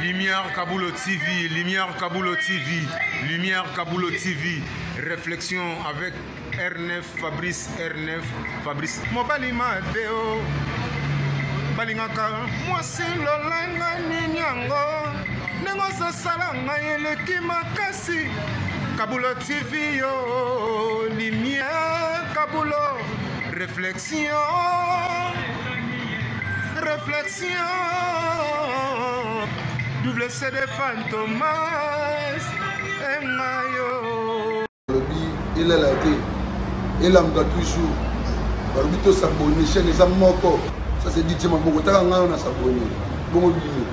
Lumière Kabulo TV, Lumière Kabulo TV, Lumière Kabulo TV. Réflexion avec R9 Fabrice R9 Fabrice. Mobali Mateo. Balingaka mwasi lolanga nini yango ndenge ozosala ngai eleki makasi Kabulo TV yo Lumière Kabulo Réflexion Réflexion Double CD Fantomas Engayo Balobi elala te elamuka toujours balobi to s'abonner chaîne eza moko ça c'est DJ Maboko taka ngai na s'abonner bongo bino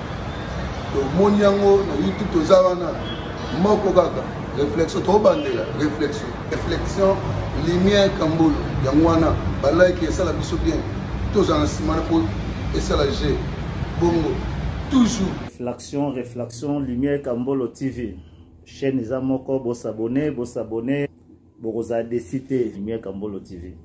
tomoni yango na YouTube toza wana moko kaka réflexion tobandela réflexion réflexion lumière kambolo yango wana balike esala biso bien tozala na nsima na mpo esala g bongo toujours réflexion réflexion lumière kambolo tv chaîne eza moko bosabone bosabone bokozala desi te lumière kambolo tv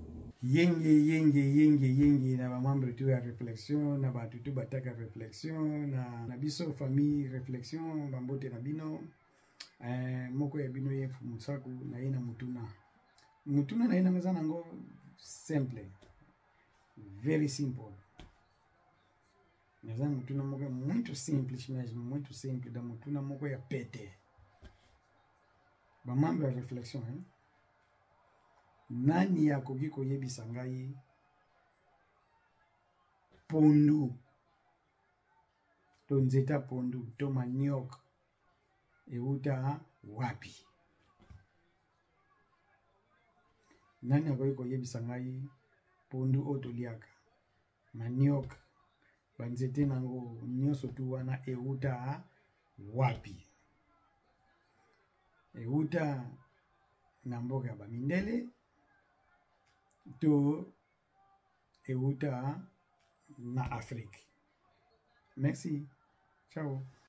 Yenge yenge yenge yenge na ba membre tout ya réflexion na bato tout bataka réflexion na, na biso famille réflexion bambote na bino eh, moko ya bino ye mfumu na ye na mutuna mutuna na ye nanga eza nango simple very simple naza mutuna moko muito simples mesmo muito simple da mutuna moko ya pete bamembre ya réflexion hein? Nani akoki koyebisa ngai pondu to nzeta pondu to manioc euta wapi? Nani akoki koyebisa ngai pondu oyo toliaka manioc banzete nango nyonso tu wana euta wapi? Euta na mboka ya bamindele to euta na Afrique. Merci. Ciao.